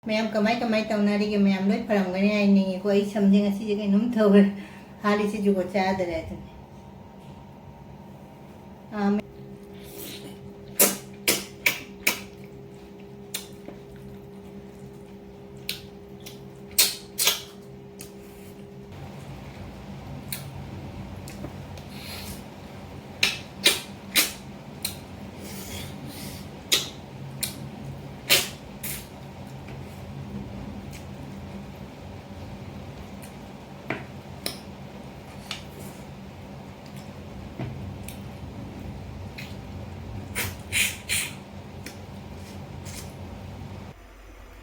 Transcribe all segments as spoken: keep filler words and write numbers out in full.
ꯃꯌꯥꯝ ꯀꯃꯥꯏ ꯀꯃꯥꯏ ꯇꯧꯅꯔꯤꯒꯦ? ꯃꯌꯥꯝ ꯂꯣꯏ ꯐꯔꯝꯒꯅꯤ ꯍꯥꯏꯅꯤꯡꯉꯤꯀꯣ꯫ ꯑꯩ ꯁꯝꯁꯦ ꯉꯁꯤꯁꯦ ꯀꯩꯅꯣꯝ ꯇꯧꯔꯦ, ꯍꯥꯠꯂꯤꯁꯦ ꯖꯨꯒꯣꯠ ꯆꯥꯗꯔꯦ ꯑꯗꯨꯅꯤ꯫ ꯑꯥ,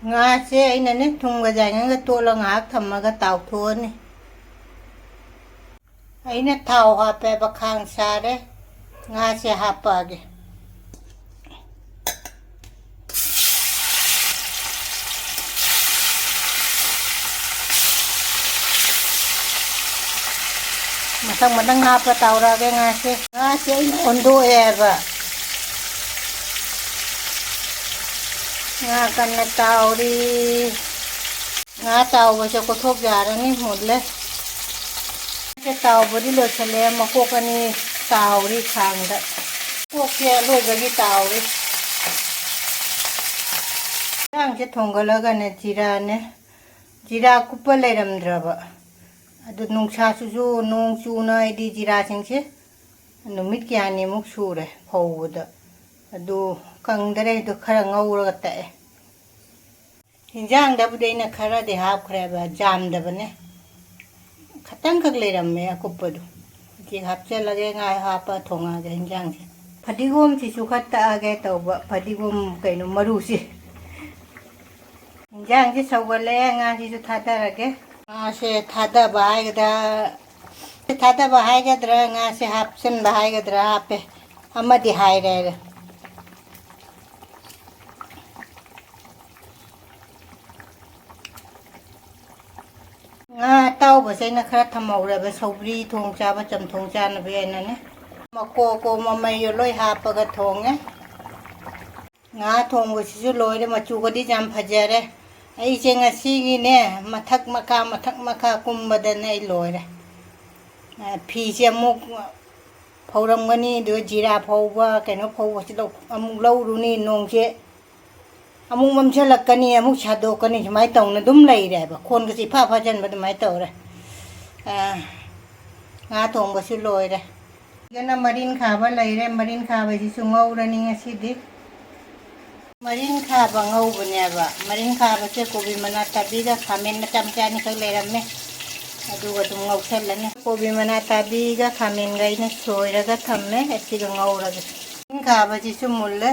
ꯉꯥꯁꯦ ꯑꯩꯅꯅꯦ ꯊꯨꯝꯒ ꯌꯥꯏꯉꯪꯒ ꯇꯣꯠꯂ ꯉꯥꯏꯍꯥꯛ ꯊꯝꯃꯒ ꯇꯥꯎꯊꯣꯛꯑꯅꯤ꯫ ꯑꯩꯅ ꯊꯥꯎ ꯍꯥꯞꯄꯦꯕ, ꯈꯥꯡ ꯁꯥꯔꯦ꯫ ꯉꯥꯁꯦ ꯍꯥꯞꯄꯛꯑꯒꯦ꯫ ꯃꯊꯪ ꯃꯊꯪ ꯍꯥꯞꯄ ꯇꯥꯎꯔꯛꯑꯒꯦ ꯉꯥꯁꯦ꯫ ꯉꯥꯁꯦ ꯑꯩꯅ ꯑꯣꯟꯗꯣꯛꯑꯦꯕ꯫ ꯉꯥ ꯀꯟꯅ ꯇꯥꯎꯔꯤ꯫ ꯉꯥ ꯇꯥꯎꯕꯁꯦ ꯀꯣꯊꯣꯛ ꯌꯥꯔꯅꯤ, ꯃꯨꯜꯂꯦ꯫ ꯁꯦ ꯇꯥꯎꯕꯗꯤ ꯂꯣꯏꯁꯤꯜꯂꯦ, ꯃꯀꯣꯛ ꯑꯅꯤ ꯇꯥꯎꯔꯤ ꯈꯥꯡꯗ꯫ ꯀꯣꯛꯁꯦ ꯑꯂꯣꯏꯕꯒꯤ ꯇꯥꯎꯔꯤ꯫ ꯏꯟꯖꯥꯡꯁꯦ ꯊꯣꯡꯒꯠꯂꯒꯅꯦ ꯖꯤꯔꯥꯅꯦ, ꯖꯤꯔꯥ ꯀꯨꯞꯄ ꯂꯩꯔꯝꯗ꯭ꯔꯕ꯫ ꯑꯗꯨ ꯅꯨꯡꯁꯥꯁꯤꯁꯨ ꯅꯣꯡ ꯆꯨꯅ ꯑꯩꯗꯤ ꯖꯤꯔꯥꯁꯤꯡꯁꯦ ꯅꯨꯃꯤꯠ ꯀꯌꯥꯅꯤꯃꯨꯛ ꯁꯨꯔꯦ ꯐꯧꯕꯗ꯫ ꯑꯗꯨ ꯀꯪꯗꯔꯦ, ꯑꯗꯨ ꯈꯔ ꯉꯧꯔꯒ ꯇꯛꯑꯦ꯫ ꯍꯤꯟꯖꯥꯡꯗꯕꯨꯗꯤ ꯑꯩꯅ ꯈꯔꯗꯤ ꯍꯥꯞꯈ꯭ꯔꯦꯕ, ꯌꯥꯝꯗꯕꯅꯦ꯫ ꯈꯇꯪꯈꯛ ꯂꯩꯔꯝꯃꯦ ꯑꯀꯨꯞꯄꯗꯣ꯫ ꯍꯧꯖꯤꯛ ꯍꯥꯞꯆꯜꯂꯒꯦ, ꯉꯥ ꯍꯥꯞꯄ ꯊꯣꯡꯉꯛꯑꯒꯦ ꯍꯤꯟꯖꯥꯡꯁꯦ꯫ ꯐꯗꯤꯒꯣꯝꯁꯤꯁꯨ ꯈꯔ ꯇꯛꯑꯒꯦ ꯇꯧꯕ, ꯐꯗꯤꯒꯣꯝ ꯀꯩꯅꯣ ꯃꯔꯨꯁꯤ꯫ ꯍꯤꯟꯖꯥꯡꯁꯤ ꯁꯧꯒꯠꯂꯛꯑꯦ, ꯉꯥꯁꯤꯁꯨ ꯊꯥꯗꯔꯒꯦ꯫ ꯉꯥꯁꯦ ꯊꯥꯗꯕ ꯍꯥꯏꯒꯗ꯭ꯔꯥ, ꯊꯥꯗꯕ ꯍꯥꯏꯒꯗ꯭ꯔꯥ, ꯉꯥꯁꯦ ꯍꯥꯞꯆꯤꯟꯕ ꯍꯥꯏꯒꯗ꯭ꯔꯥ, ꯍꯥꯞꯄꯦ꯫ ꯑꯃꯗꯤ ꯍꯥꯏꯔꯦ꯫ ꯉꯥ ꯑꯇꯥꯎꯕꯁꯦ ꯑꯩꯅ ꯈꯔ ꯊꯝꯍꯧꯔꯦꯕ, ꯁꯧꯒ꯭ꯔꯤ ꯊꯣꯡ ꯆꯥꯕ, ꯆꯝꯊꯣꯡ ꯆꯥꯅꯕ ꯍꯥꯏꯅꯅꯦ꯫ ꯃꯀꯣꯛ, ꯀꯣ, ꯃꯃꯩꯒ ꯂꯣꯏ ꯍꯥꯞꯄꯒ ꯊꯣꯡꯉꯦ꯫ ꯉꯥ ꯊꯣꯡꯕꯁꯤꯁꯨ ꯂꯣꯏꯔꯦ, ꯃꯆꯨꯒꯗꯤ ꯌꯥꯝ ꯐꯖꯔꯦ꯫ ꯑꯩꯁꯦ ꯉꯁꯤꯒꯤꯅꯦ, ꯃꯊꯛ ꯃꯈꯥ, ꯃꯊꯛ ꯃꯈꯥ ꯀꯨꯝꯕꯗꯅꯦ ꯑꯩ ꯂꯣꯏꯔꯦ꯫ ꯑ, ꯐꯤꯁꯦ ꯑꯃꯨꯛ ꯐꯧꯔꯝꯒꯅꯤ, ꯑꯗꯨꯒ ꯖꯤꯔꯥ ꯐꯧꯕ, ꯀꯩꯅꯣ ꯐꯧꯕꯁꯤ ꯂꯧ-, ꯑꯃꯨꯛ ꯂꯧꯔꯨꯅꯤ, ꯅꯣꯡꯁꯦ ꯑꯃꯨꯛ ꯃꯝꯁꯤꯜꯂꯛꯀꯅꯤ, ꯑꯃꯨꯛ ꯁꯥꯗꯣꯛꯀꯅꯤ, ꯁꯨꯃꯥꯏꯅ ꯇꯧꯅ ꯑꯗꯨꯝ ꯂꯩꯔꯦꯕ꯫ ꯈꯣꯟꯒꯁꯦ ꯏꯐꯥ ꯐꯥꯖꯤꯟꯕ ꯑꯗꯨꯃꯥꯏꯅ ꯇꯧꯔꯦ꯫ ꯑ, ꯉꯥ ꯊꯣꯡꯕꯁꯨ ꯂꯣꯏꯔꯦ꯫ ꯁꯤꯒꯅ ꯃꯔꯤꯟ ꯈꯥꯕ ꯂꯩꯔꯦ, ꯃꯔꯤꯟ ꯈꯥꯕꯁꯤꯁꯨ ꯉꯧꯔꯅꯤ ꯉꯁꯤꯗꯤ꯫ ꯃꯔꯤꯟ ꯈꯥꯕ ꯉꯧꯕꯅꯦꯕ꯫ ꯃꯔꯤꯟ ꯈꯥꯕꯁꯦ ꯀꯣꯕꯤ ꯃꯅꯥ ꯇꯥꯕꯤꯒ ꯈꯥꯃꯦꯟ ꯃꯆꯥ ꯃꯆꯥ ꯑꯅꯤꯈꯛ ꯂꯩꯔꯝꯃꯦ, ꯑꯗꯨꯒ ꯑꯗꯨꯝ ꯉꯧꯁꯜꯂꯅꯤ꯫ ꯀꯣꯕꯤ ꯃꯅꯥ ꯇꯥꯕꯤꯒ ꯈꯥꯃꯦꯟꯒ ꯑꯩꯅ ꯁꯣꯏꯔꯒ ꯊꯝꯃꯦ, ꯑꯁꯤꯒ ꯉꯧꯔꯒꯦ꯫ ꯃꯔꯤꯟ ꯈꯥꯕꯁꯤꯁꯨ ꯃꯨꯜꯂꯦ꯫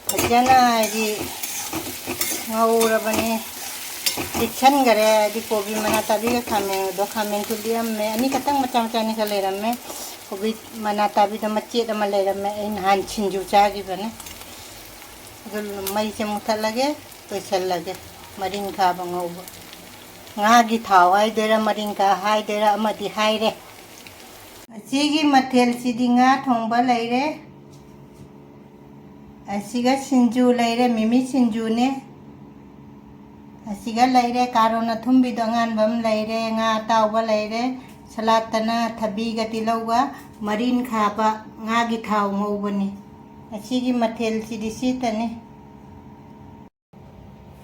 ꯐꯖꯅ ꯍꯥꯏꯗꯤ ꯉꯧꯔꯕꯅꯤ, ꯄꯤꯛꯁꯟꯈꯔꯦ꯫ ꯍꯥꯏꯗꯤ ꯀꯣꯕꯤ ꯃꯅꯥ ꯇꯥꯕꯤꯒ ꯈꯥꯃꯦꯟꯒꯗꯣ, ꯈꯥꯃꯦꯟꯁꯨ ꯂꯤꯛꯑꯝꯃꯦ, ꯑꯅꯤꯈꯛꯇꯪ ꯃꯆꯥ ꯃꯆꯥ ꯑꯅꯤꯈꯛ ꯂꯩꯔꯝꯃꯦ꯫ ꯀꯣꯕꯤ ꯃꯅꯥ ꯇꯥꯕꯤꯗꯣ ꯃꯆꯦꯠ ꯑꯃ ꯂꯩꯔꯝꯃꯦ, ꯑꯩ ꯅꯍꯥꯟ ꯁꯤꯡꯖꯨ ꯆꯥꯈꯤꯕꯅꯦ꯫ ꯑꯗꯨ ꯃꯩꯁꯦ ꯃꯨꯊꯠꯂꯒꯦ, ꯂꯣꯏꯁꯤꯜꯂꯒꯦ꯫ ꯃꯔꯤꯡꯈꯥꯕ ꯉꯧꯕ, ꯉꯥꯒꯤ ꯊꯥꯎ ꯍꯥꯏꯗꯣꯏꯔꯥ ꯃꯔꯤꯡꯈꯥ ꯍꯥꯏꯗꯣꯏꯔꯥ ꯑꯃꯗꯤ ꯍꯥꯏꯔꯦ꯫ ꯑꯁꯤꯒꯤ ꯃꯊꯦꯜꯁꯤꯗꯤ ꯉꯥ ꯊꯣꯡꯕ ꯂꯩꯔꯦ, ꯑꯁꯤꯒ ꯁꯤꯡꯖꯨ ꯂꯩꯔꯦ, ꯃꯤꯃꯤ ꯁꯤꯡꯖꯨꯅꯦ꯫ ꯑꯁꯤꯒ ꯂꯩꯔꯦ, ꯀꯥꯔꯣꯟ ꯑꯊꯨꯝꯕꯤꯗꯣ ꯑꯉꯥꯟꯕ ꯑꯃ ꯂꯩꯔꯦ, ꯉꯥ ꯑꯇꯥꯎꯕ ꯂꯩꯔꯦ, ꯁꯂꯥꯠꯇꯅ ꯊꯕꯤꯒ ꯇꯤꯜꯍꯧꯒ ꯃꯔꯤꯟ ꯈꯥꯕ ꯉꯥꯒꯤ ꯊꯥꯎ ꯉꯧꯕꯅꯤ꯫ ꯑꯁꯤꯒꯤ ꯃꯊꯦꯜꯁꯤꯗꯤ ꯁꯤꯇꯅꯤ꯫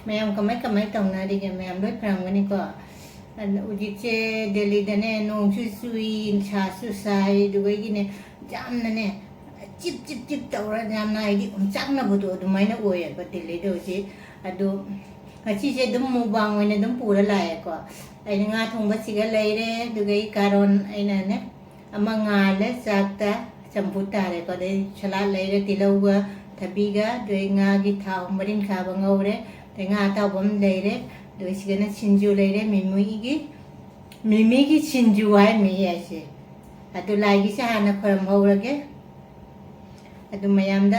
ꯃꯌꯥꯝ ꯀꯃꯥꯏ ꯀꯃꯥꯏ ꯇꯧꯅꯔꯤꯒꯦ? ꯃꯌꯥꯝ ꯂꯣꯏ ꯐꯔꯝꯒꯅꯤꯀꯣ꯫ ꯑꯗ ꯍꯧꯖꯤꯛꯁꯦ ꯗꯦꯜꯂꯤꯗꯅꯦ ꯅꯣꯡꯁꯨ ꯆꯨꯏ, ꯅꯨꯡꯁꯥꯁꯨ ꯁꯥꯏ, ꯑꯗꯨꯒ ꯑꯩꯒꯤꯅꯦ ꯌꯥꯝꯅꯅꯦ ꯆꯤꯞ ꯆꯤꯞ ꯆꯤꯞ ꯇꯧꯔ ꯌꯥꯝꯅ ꯍꯥꯏꯗꯤ ꯑꯣꯝꯆꯥꯛꯅꯕꯗꯣ ꯑꯗꯨꯃꯥꯏꯅ ꯑꯣꯏꯌꯦꯕ ꯗꯦꯜꯂꯤꯗ ꯍꯧꯖꯤꯛ꯫ ꯑꯗꯣ ꯉꯁꯤꯁꯦ ꯑꯗꯨꯝ ꯃꯨꯛꯕꯥꯡ ꯑꯣꯏꯅ ꯑꯗꯨꯝ ꯄꯨꯔ ꯂꯥꯛꯑꯦꯀꯣ꯫ ꯑꯩꯅ ꯉꯥ ꯊꯣꯡꯕꯁꯤꯒ ꯂꯩꯔꯦ, ꯑꯗꯨꯒ ꯑꯩ ꯀꯥꯔꯣꯟ ꯑꯩꯅꯅꯦ ꯑꯃ ꯉꯥꯜꯂꯦ ꯆꯥꯛꯇ, ꯆꯝꯐꯨꯠ ꯇꯥꯔꯦꯀꯣ꯫ ꯑꯗꯩ ꯁꯂꯥꯠ ꯂꯩꯔꯦ, ꯇꯤꯜꯍꯧꯒ ꯊꯕꯤꯒ, ꯑꯗꯩ ꯉꯥꯒꯤ ꯊꯥꯎ ꯃꯔꯤꯟ ꯈꯥꯕ ꯉꯧꯔꯦ, ꯑꯗꯩ ꯉꯥ ꯑꯇꯥꯎꯕ ꯑꯃ ꯂꯩꯔꯦ, ꯑꯗꯨꯒ ꯁꯤꯗꯅ ꯁꯤꯡꯖꯨ ꯂꯩꯔꯦ, ꯃꯤꯃꯤꯒꯤ, ꯃꯤꯃꯤꯒꯤ ꯁꯤꯡꯖꯨ ꯍꯥꯏ ꯃꯤ ꯍꯥꯏꯁꯦ꯫ ꯑꯗꯨ ꯂꯥꯏꯒꯤꯁꯦ ꯍꯥꯟꯅ ꯈꯣꯏꯔꯝꯍꯧꯔꯒꯦ꯫ ꯑꯗꯨ ꯃꯌꯥꯝꯗ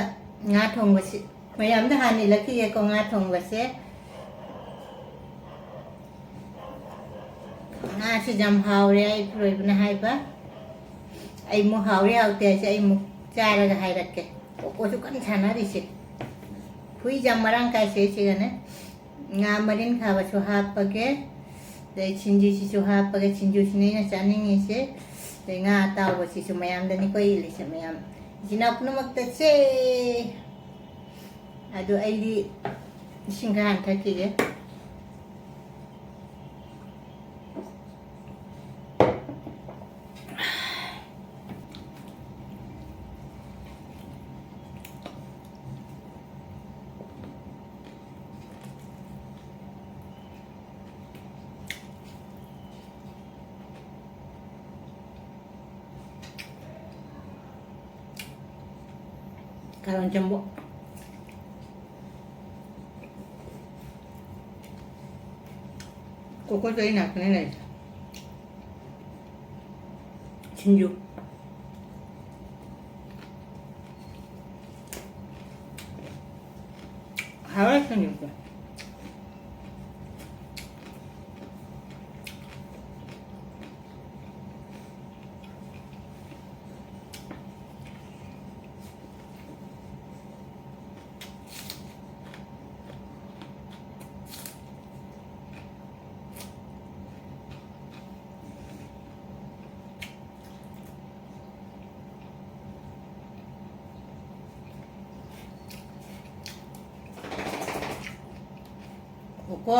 ꯉꯥ ꯊꯣꯡꯕꯁꯤ, ꯃꯌꯥꯝꯗ ꯍꯥꯟꯅ ꯏꯜꯂꯛꯈꯤꯒꯦꯀꯣ ꯉꯥ ꯊꯣꯡꯕꯁꯦ꯫ ꯉꯥꯁꯤ ꯌꯥꯝ ꯍꯥꯎꯔꯦ, ꯑꯩ ꯄꯨꯔꯣꯏꯕꯅ ꯍꯥꯏꯕ꯫ ꯑꯩ ꯑꯃꯨꯛ ꯍꯥꯎꯔꯦ ꯍꯥꯎꯇꯦ ꯍꯥꯏꯁꯦ ꯑꯩ ꯑꯃꯨꯛ ꯆꯥꯔꯒ ꯍꯥꯏꯔꯛꯀꯦ꯫ ꯀꯣꯀꯣꯁꯨ ꯀꯟꯅ ꯁꯥꯟꯅꯔꯤꯁꯦ꯫ ꯍꯨꯏ ꯌꯥꯝ ꯃꯔꯥꯡ ꯀꯥꯏꯁꯦ ꯁꯤꯒꯅꯦ꯫ ꯉꯥ ꯃꯔꯤꯟ ꯈꯥꯕꯁꯨ ꯍꯥꯞꯄꯒꯦ, ꯑꯗꯩ ꯁꯤꯡꯖꯨꯁꯤꯁꯨ ꯍꯥꯞꯄꯒꯦ꯫ ꯁꯤꯡꯖꯨꯁꯤꯅ ꯑꯩꯅ ꯆꯥꯅꯤꯡꯉꯤꯁꯦ꯫ ꯑꯗꯩ ꯉꯥ ꯑꯇꯥꯎꯕꯁꯤꯁꯨ ꯃꯌꯥꯝꯗꯅꯤꯀꯣ ꯏꯜꯂꯤꯁꯦ ꯃꯌꯥꯝ꯫ ꯏꯆꯤꯟ ꯏꯅꯥꯎ ꯄꯨꯝꯅꯃꯛꯇ ꯆꯦ꯫ ꯑꯗꯨ ꯑꯩꯗꯤ ꯏꯁꯤꯡ ꯈꯔ ꯍꯥꯟꯅ ꯊꯛꯈꯤꯒꯦ꯫ ꯀꯥꯔꯣꯟ ꯆꯝꯕꯣ꯫ ꯀꯣꯀꯣꯁꯨ ꯑꯩ ꯅꯥꯛꯇꯅꯦ ꯂꯩꯔꯤꯁꯦ꯫ ꯁꯤꯡꯖꯨ꯫ ꯍꯥꯎꯔꯦ ꯁꯤꯡꯖꯨꯁꯦ꯫ ꯀꯣꯀꯣ꯫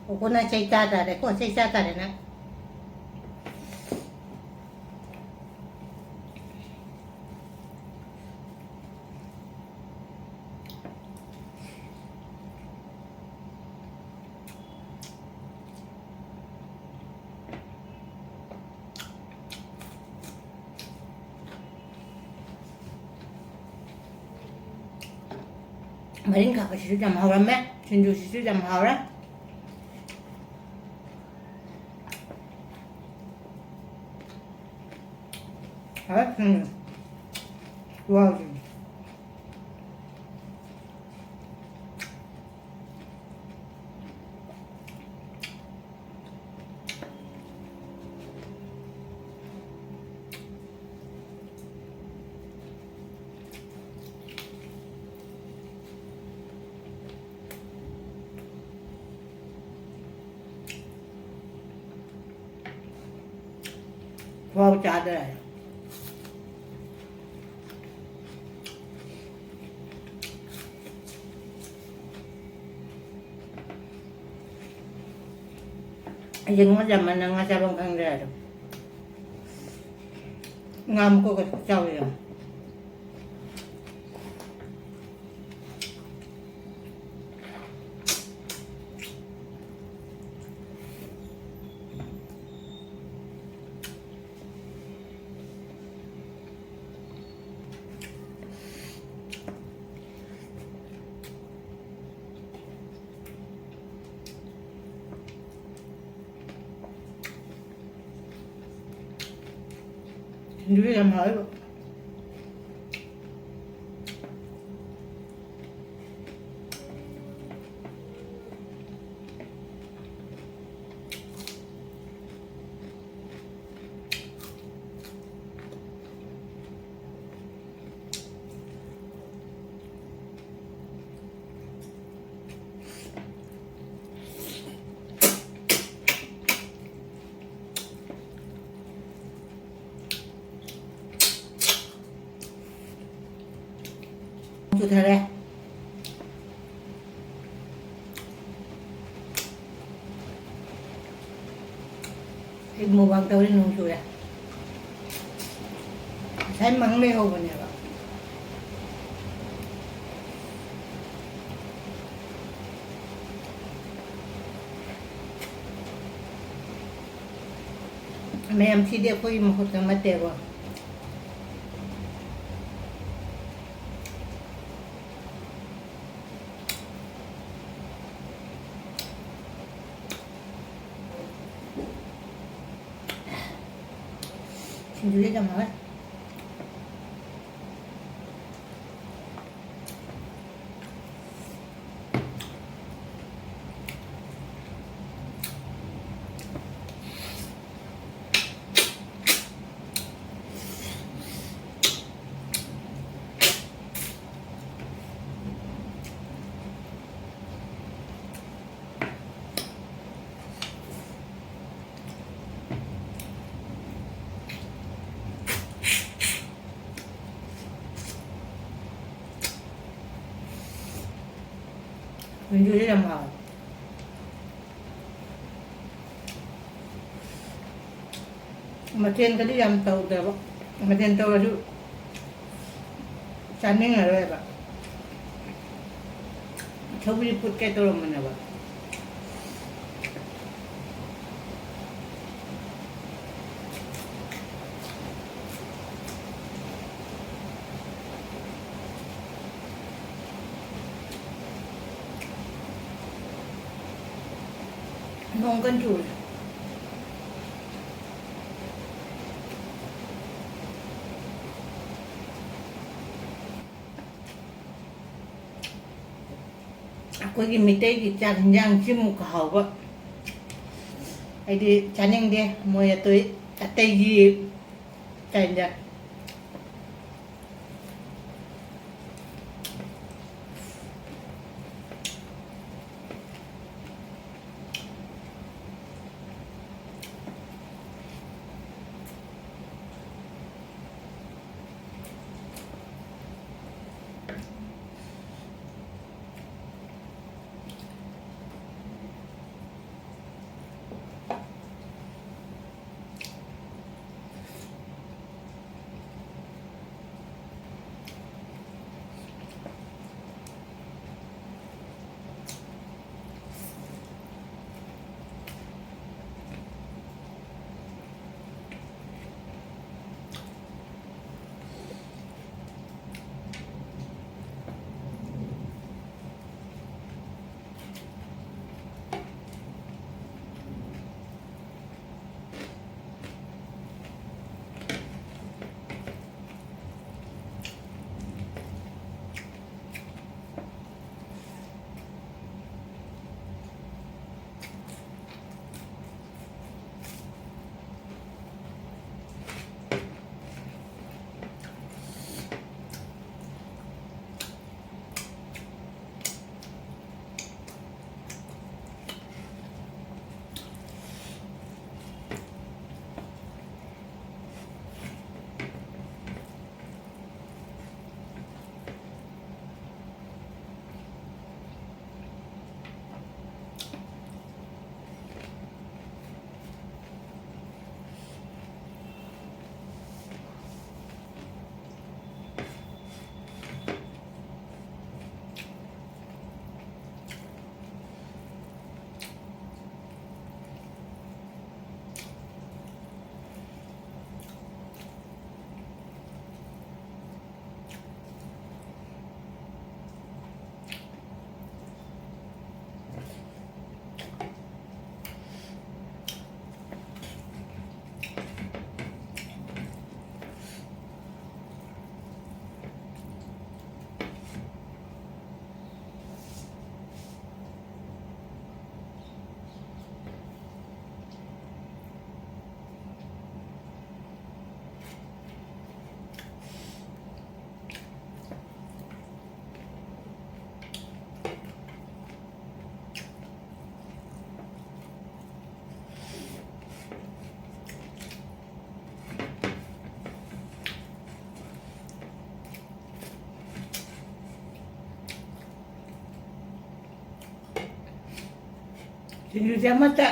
ꯀꯣꯀꯣ ꯅꯪ ꯆꯩ ꯆꯥ ꯇꯥꯔꯦꯀꯣ, ꯆꯩ ꯆꯥ ꯇꯥꯔꯦ ꯅꯪ꯫ ꯃꯔꯤꯟ ꯈꯥꯕꯁꯤꯁꯨ ꯌꯥꯝ ꯍꯥꯎꯔꯝꯃꯦ, ꯁꯤꯡꯖꯨꯁꯤꯁꯨ ꯌꯥꯝ ꯍꯥꯎꯔꯦ꯫ ꯍꯥꯎꯔꯦ, ꯁꯤꯡꯖꯨ꯫ ꯈꯨꯍꯥꯎꯁꯤꯗꯤ꯫ ꯐꯥꯎ ꯆꯥꯗ꯭ꯔꯦ꯫ ꯑꯩꯁꯦ ꯉꯥ ꯆꯥꯃꯟꯅ ꯉꯥ ꯆꯥꯐꯝ ꯈꯪꯗ꯭ꯔꯦ ꯑꯗꯣ꯫ ꯉꯥ ꯃꯀꯣꯛꯀ ꯆꯥꯎꯋꯦ ꯌꯥꯝ꯫ ꯁꯤꯡꯖꯨ ꯌꯥꯝ ꯍꯥꯎꯋꯦꯕ꯫ ꯆꯨꯊꯔꯦ꯫ ꯑꯩ ꯃꯨꯛꯕꯥꯡ ꯇꯧꯔꯤ, ꯅꯣꯡ ꯆꯨꯔꯦ꯫ ꯉꯁꯥꯏ ꯃꯪ ꯂꯩꯍꯧꯕꯅꯦꯕ꯫ ꯃꯌꯥꯝ, ꯁꯤꯗꯤ ꯑꯩꯈꯣꯏꯒꯤ ꯃꯍꯨꯠꯇ ꯅꯠꯇꯦꯀꯣ꯫ ꯁꯤꯡꯖꯨꯁꯦ ꯌꯥꯝ ꯍꯥꯎꯋꯦ꯫ ꯁꯤꯡꯖꯨꯁꯦ ꯌꯥꯝ ꯍꯥꯎꯋꯦ꯫ ꯃꯊꯦꯜꯒꯗꯤ ꯌꯥꯝ ꯇꯧꯗꯕ, ꯃꯊꯦꯜ ꯇꯧꯔꯁꯨ ꯆꯥꯅꯤꯡꯉꯔꯣꯏꯕ꯫ ꯁꯧꯒ꯭ꯔꯤ ꯐꯨꯠꯀꯦ ꯇꯧꯔꯝꯕꯅꯦꯕ꯫ ꯅꯣꯡ ꯀꯟꯅ ꯆꯨꯔꯦ꯫ ꯑꯩꯈꯣꯏꯒꯤ ꯃꯤꯇꯩꯒꯤ ꯆꯥꯛ ꯍꯤꯟꯖꯥꯡꯁꯤꯃꯨꯛ ꯍꯥꯎꯕ ꯑꯩꯗꯤ ꯆꯥꯅꯤꯡꯗꯦ꯫ ꯃꯣꯏ ꯑꯇꯩ, ꯑꯇꯩꯒꯤ ꯆꯥꯛ ꯍꯤꯟꯖꯥꯡ꯫ ꯁꯤꯡꯖꯨꯁꯦ ꯑꯃꯠꯇ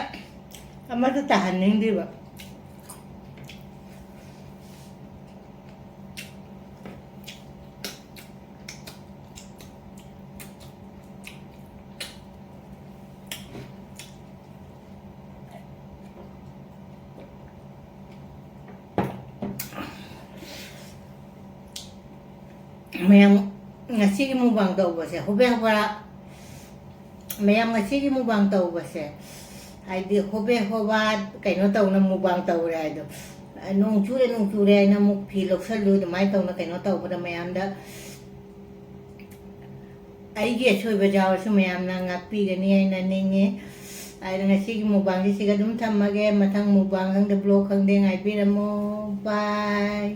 ꯑꯃꯠꯇ ꯇꯥꯍꯟꯅꯤꯡꯗ꯭ꯔꯤꯕ꯫ ꯃꯌꯥꯝ, ꯉꯁꯤꯒꯤ ꯃꯨꯛꯕꯥꯡ ꯇꯧꯕꯁꯦ ꯍꯣꯕꯦ ꯍꯣꯕꯥ꯫ ꯃꯌꯥꯝ, ꯉꯁꯤꯒꯤ ꯃꯨꯛꯕꯥꯡ ꯇꯧꯕꯁꯦ, ꯍꯥꯏꯗꯤ ꯍꯣꯕꯦ ꯍꯣꯕꯥ ꯀꯩꯅꯣ ꯇꯧꯅ ꯃꯨꯛꯕꯥꯡ ꯇꯧꯔꯦ ꯍꯥꯏꯗꯣ, ꯅꯣꯡ ꯆꯨꯔꯦ, ꯅꯣꯡ ꯆꯨꯔꯦ ꯍꯥꯏꯅ ꯑꯃꯨꯛ ꯐꯤ ꯂꯧꯁꯜꯂꯨ, ꯑꯗꯨꯃꯥꯏꯅ ꯇꯧꯅ ꯀꯩꯅꯣ ꯇꯧꯕꯗ ꯃꯌꯥꯝꯗ ꯑꯩꯒꯤ ꯑꯁꯣꯏꯕ ꯌꯥꯎꯔꯁꯨ ꯃꯌꯥꯝꯅ ꯉꯥꯛꯄꯤꯒꯅꯤ ꯍꯥꯏꯅ ꯅꯤꯡꯉꯤ꯫ ꯑꯗꯨꯅ ꯉꯁꯤꯒꯤ ꯃꯨꯛꯕꯥꯡꯁꯤ ꯁꯤꯒ ꯑꯗꯨꯝ ꯊꯝꯃꯒꯦ꯫ ꯃꯊꯪ ꯃꯨꯛꯕꯥꯡ ꯈꯪꯗꯦ, ꯕ꯭ꯂꯣꯒ ꯈꯪꯗꯦ, ꯉꯥꯏꯕꯤꯔꯝꯃꯣ꯫ ꯕꯥꯏ꯫